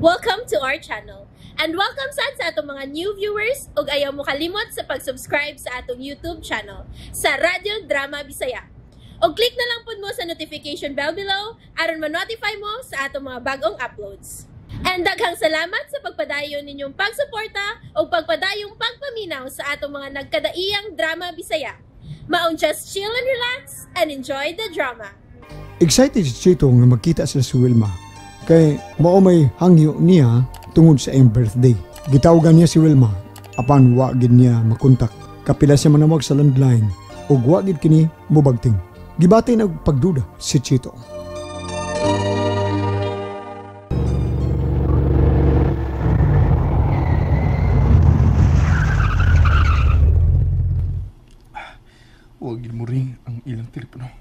Welcome to our channel. And welcome sad sa atong mga new viewers ug ayaw mo kalimot sa pag-subscribe sa atong YouTube channel sa Radyo Drama Bisaya. Og click na lang pud mo sa notification bell below aron ma-notify mo sa atong mga bagong uploads. And daghang salamat sa pagpadayon ninyong pagsuporta ug pagpadayong pagpaminaw sa atong mga nagkadaiyang drama Bisaya. Maong just chill and relax and enjoy the drama. Excited si Chito nga magkita sila si Wilma kay mao may hangyo niya tungod sa iyang birthday. Gitawagan niya si Wilma apan wa gid niya makontak. Kapila siya manawag sa landline ug wa gid kini mobagting. Gibati og pagduda si Chito. Wa gid mo ring ang ilang telepono.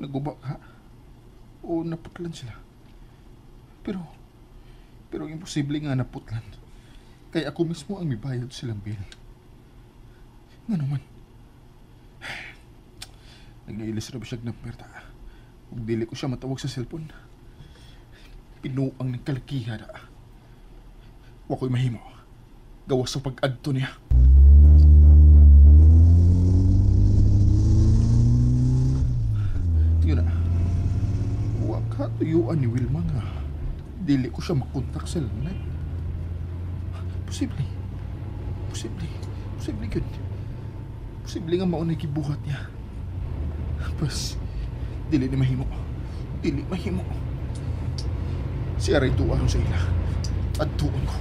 Naguba ka o naputlan sila. Pero imposible nga naputlan. Kaya ako mismo ang mibayad silang bill. Nga naman. Nag-iilis ra ba siya number ta? Ug dili ko siya matawag sa cellphone. Pinuang ng kalakiha da. Wa ko'y mahimo. Gawas sa pag-adto niya. Yun na. Wa ka tuyuan ni Wilma nga dili ko siya makontak sa landline. Posible. Posible. Posible yun. Posible nga maunay gibuhat niya. Pas, dili ni mahimo. Dili mahimo. Si Aray tuwa sa ila. Adtuon ko.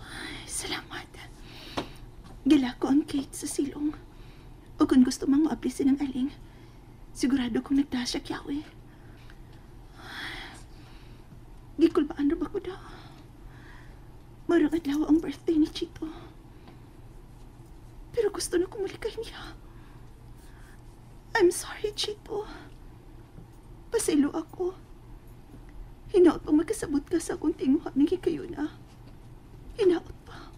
Ay, salamat. Gila ko ang cake sa silong. O kung gusto mang maaplisin ang aling, sigurado kong nagtasya kyaw eh. Gikulbaan ra ba ko daw? Marang adlaw ang birthday ni Chito. Pero gusto na kumulikay niya. I'm sorry, Chito. Pasilo ako. Hinaot pa magkasabot ka sa akong tinguha ng hikayo na. Hinaot pa.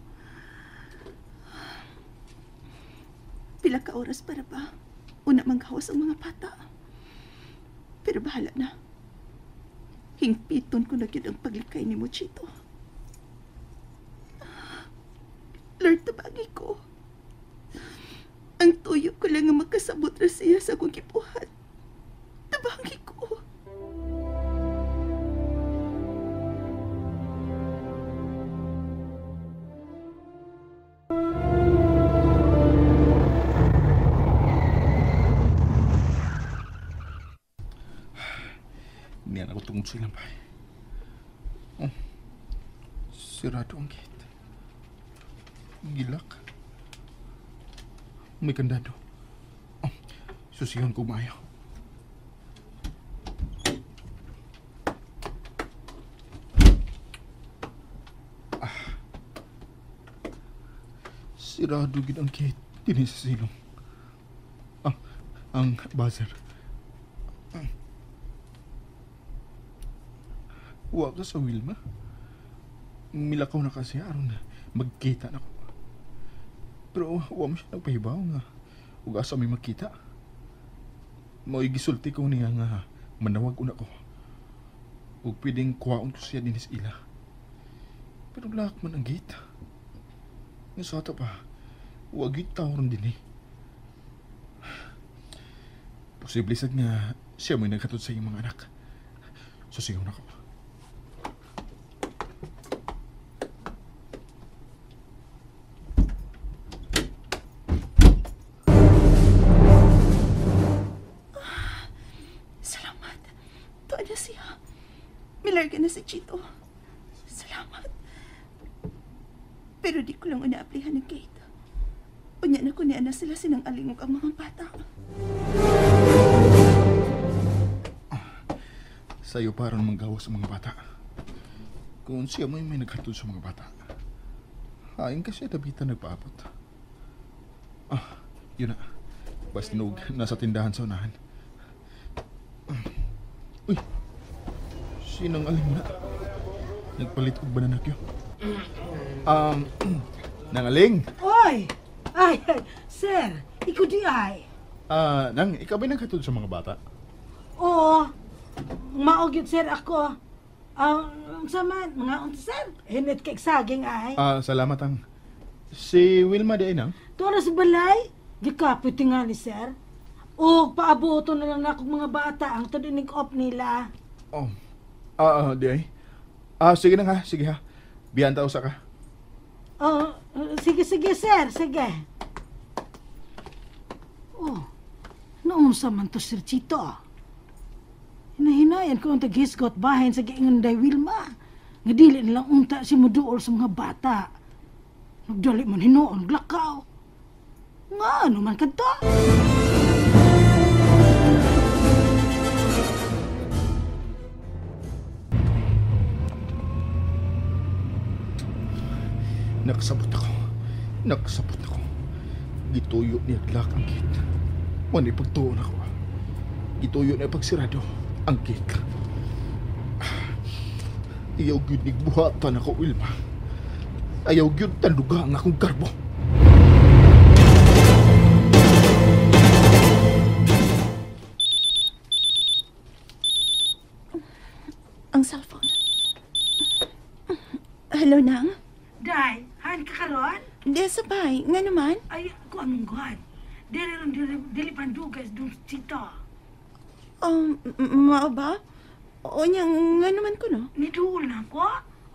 Pila ka oras para ba? Una manggawas ang mga bata. Pero bahala na. Hingpiton ko na gyud ang paglikay ni mo, Chito. Lord, tabagi ko. Ang tuyo ko lang nga magkasabot ra siya sa akong gibuhat. Tabangi ko. Niyan ako tungod silang bahay. Oh, sirado ang gate. Gilak. May kandado. Oh, susiyon ko maayo. Ah. Sirado gid ang gate dinhi sa silong. Ah, ang buzzer. Ah. Wa ka sa Wilma. Milakaw na kasi aron magkita na ko. Pero wa mo siya nagpahibaw nga ug asa may magkita. Mao'y gisulti ko niya nga manawag una ko. Ug pwedeng kuwaon ko siya dinhi sa ila. Pero lock man ang gate. Nga sa ato pa, wa gyud tawo ron dinhi. Posible sad nga siya mo'y naghatod sa iyang mga anak. Susigaw na ko. Salamat. Tuwa na siya. Milarga na si Chito. Salamat. Pero di ko lang una-aplihan ng gate. Unya na ko niya na sila sinang alingog ang mga bata. Sa'yo para manggawa sa mga bata. Kung siya mo'y may naghatod sa mga bata. Hain kasi dabitan nagpaabot. Ah, yun na. Basta nog nasa tindahan sa unahan. Uy, sinang aling na? Nagpalit og banana kyo. Nangaling? Oy! Ay, ay, sir, ikaw di ay. Ah, nang, ikaw ba'y naghatod sa mga bata? Oo. Mao gyud sir ako. Unsa man mga unsa sir? Hinit kay saging ay. Salamat ang. Si Wilma di ay nang? Tuwa sa balay. Gikapoy tingali sir. O paaboto na lang nakong mga bata ang tud inig off nila. Oh. Di ay. Sige na ha, sige ha. Biyan ta usa ka. Oh, sige sige sir, sige. Oh. Naunsa man to Sir Chito? Hinahinayan ko ang taghisgot bahin sa giingon day Wilma. Nga dili nilang unta si muduol sa mga bata. Nagdali man hinuon glakaw. Nga ano man kadto? Naksabot ako. Naksabot ako. Gituyo niya glak ang gate. Wala pagtuon ako. Gituyo niya pagsirado ang gate. Ayaw gyud nigbuhatan ako, Wilma. Ayaw gyud tanduga ang akong garbo. Ang cellphone. Hello, Nang? Day, han ka karon? Di sa bay. Nga naman? Ay, ko anong guhan. Dili ron dili pandugas dun Chito. Mao ba? O niya, nga naman ko, no? Niduol na ako.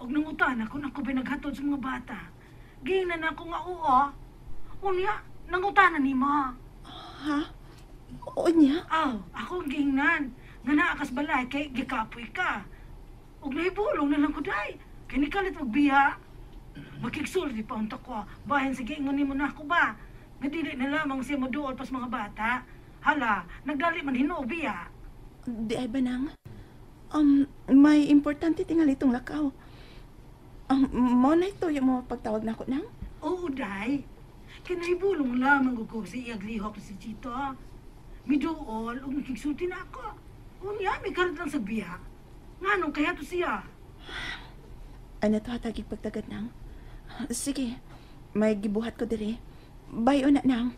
Og nangutan ako nako binaghatod sa mga bata. Gingnan ako nga oo. Unya, nangutana nimo. Ha? Oo niya? Aw, ako ang gingnan. Nga naa kas balay kay gikapoy ka. Og nahibulong na lang ko day. Kay nikalit og biya. Makigsulti pa unta ko. Bahin sige ingon nimo na ako ba? Nga dili na lamang siya moduol pas mga bata. Hala, nagdali man hinuo biya. Di ay ba nang? May importante tingali itong lakaw. Mo na ito yung mga pagtawag na ako nang? Oo, day. Kinahibulong lamang ko sa iyag lihok si Chito. Miduol ug nakigsulti na ako. Unya, may karat lang sa biya. Nganong kaya to siya? Ano to hatagig pagtagad nang? Sige, may gibuhat ko diri. Bye na nang.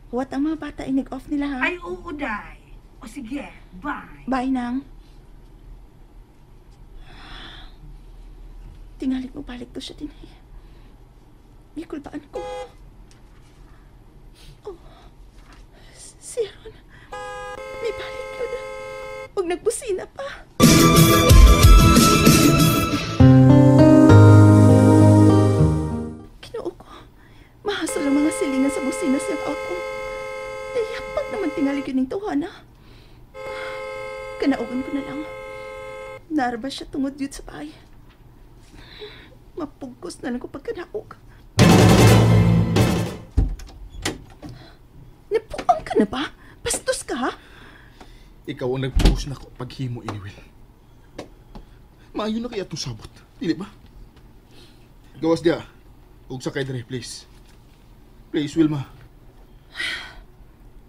Huwat ang mga bata inig-off nila ha. Ay, oo, day. O sige, bye. Bye nang. Tingalit mo balik to siya din eh. Gikulbaan ko. Oh, si Aaron. May balik yun. Huwag nagbusina pa. Kinoo ko. Mahasol ang mga silingan sa busina siyang auto. Nayapag naman tingali yun yung tuwan, ha? Kanaugan ko na lang. Narba siya tungod yun sa bahay. Mapugkos na lang ko pagkanaog. Napuang ka na ba? Bastos ka, ha? Ikaw ang nagpush na ko paghimo, Iniwil. Maayo na kaya itong sabot. Dili ba? Gawas diya. Huwag sakay dire, please. Please, Wilma.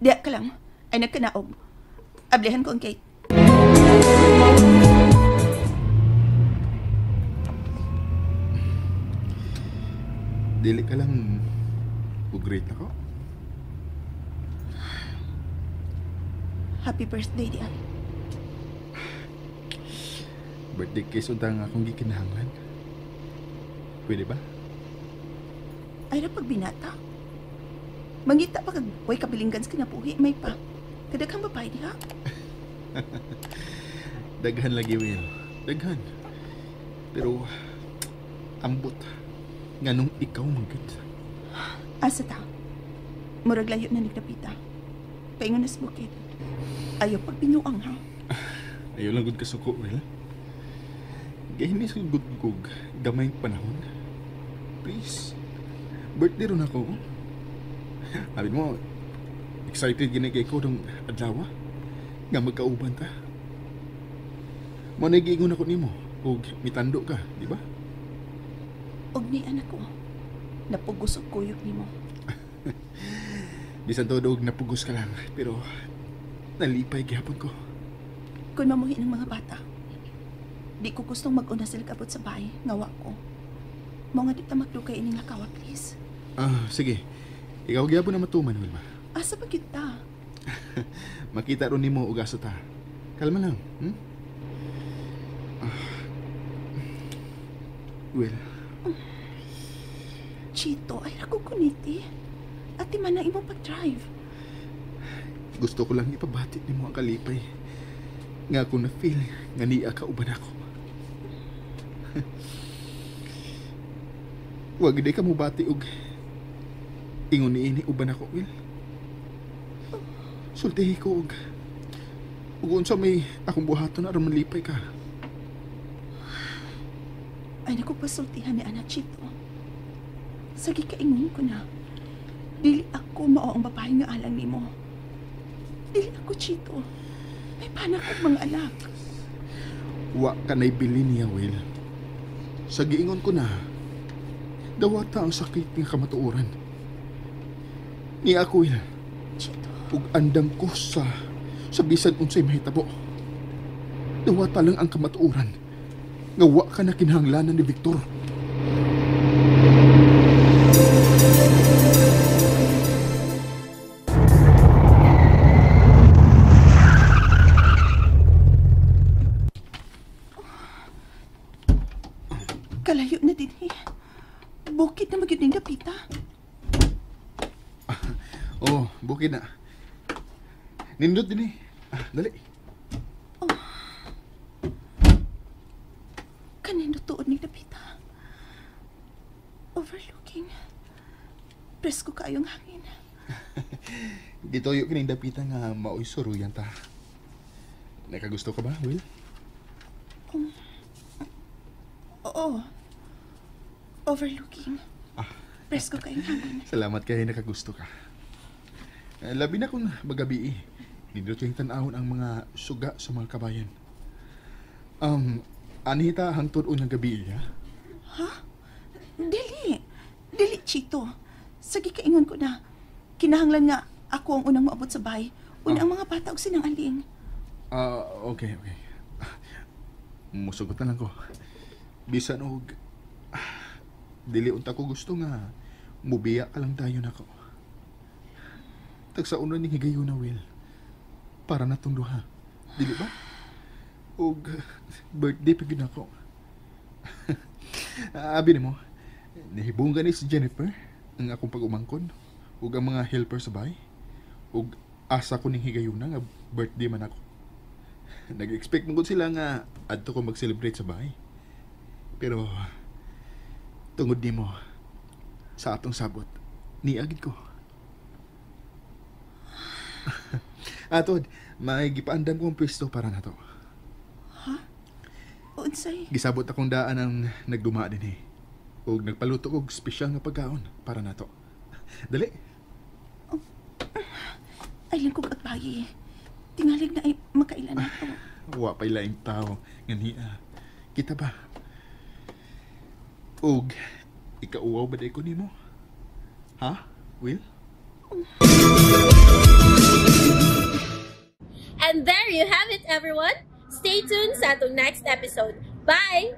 Diya ka lang. Ay nagkanaog. Ablihan ko ang gate. Dili ka lang great ako. Happy birthday, Dian. Birthday kiss unta nga akong gikinahanglan. Pwede ba? Ay ra pagbinata. Mangita pa kag way kabilinggan sa kinabuhi, may pa. Kadaghang babae diha. Daghan lagi, Will. Daghan. Pero ambot nganong ikaw man gud. Asa ta? Murag layo na nagdapita. Paingon na sa bukid. Ayaw pagbinuang ha. Ayaw lang gud kasuko, Will. Gahimis ko gud kog gamay panahon. Please. Birthday ron ako. Sabi mo, excited gini kay ko dong adlaw nga magkauban ta. Mo na giingon ako nimo og mitando ka, di ba? Og ni anak ko, napugos og kuyog nimo. Bisan todo og napugos ka lang, pero nalipay gihapon ko. Kung mamuhi ng mga bata, di ko gustong mag-una sila kabot sa bahay, ngawa ko. Mo nga di ta magdugay ining lakawa, please. Sige. Ikaw gihapon na matuman, Wilma. Asa pa kita? Makita ron nimo og asa ta. Kalma lang, Well, Chito, ay ako kuniti. Ati man ang imong pag-drive. Gusto ko lang ipabati nimo ang kalipay. Nga ako na-feel nga niya ka uban ako. Wag di ka mubati og ingon niini uban ako, Will. Sultihi ko og unsa may akong buhaton aron malipay ka. Ay naku pasultihan ni Ana, Chito. Sige, kaingon ko na. Dili ako mao ang babae nga alang nimo. Dili ako, Chito. May panak og mga anak. Wa ka na'y bili niya, Will. Sa giingon ko na, dawata ang sakit nga kamatuoran. Ni ako, Will. Chito. Ug andam ko sa bisan unsay mahitabo. Dawata lang ang kamatuoran. Nga wa ka na kinahanglanan ni Victor. Kalayo na din eh. Bukid na magyud ning dapita. Oh, bukid na. Nindot din eh. Dali. Oh. Kanino tuod ning dapita? Overlooking. Presko kaayong hangin. Gituyo kining dapita nga maoy suruyan ta. Nakagusto ka ba, Will? Oo. Overlooking. Presko kaayong hangin. Salamat kay nakagusto ka. Labi na kung magabi eh. Nindot yung tan-awon ang mga suga sa mga kabayan. Anita hangtod unang gabi, ha? Ha? Dili. Dili, Chito. Sige, kaingon ko na. Kinahanglan nga ako ang unang maabot sa bahay. Una ang mga bata og sinang aling. Okay, okay. Musugot na lang ko. Bisan og dili unta ko gusto nga mubiya ka lang tayo nako. Tagsa una ning higayon na, Will. Para natong duha. Dili ba? Og birthday pa gyud ako. Abi nimo, nahibong gani si Jennifer ang akong pag-umangkon ug ang mga helper sa bahay. Ug asa ko ning higayuna nga birthday man ako. Nag-expect mo sila nga adto ko mag-celebrate sa bahay. Pero tungod nimo sa atong sabot, niagid ko. Atod, may gipaandam kong pwesto para nato. Ha? Unsay? Gisabot akong daan ang nagduma din eh. Ug nagpaluto og espesyal nga pagkaon para nato. Dali. Oh. Ay lang kog agbayi. Tingalig na ay makailan nato. Wa pa'y laing tao nga niya. Kita ba? Og ikauwaw ba ko nimo? Ha, Will? And there you have it, everyone. Stay tuned sa atong next episode. Bye!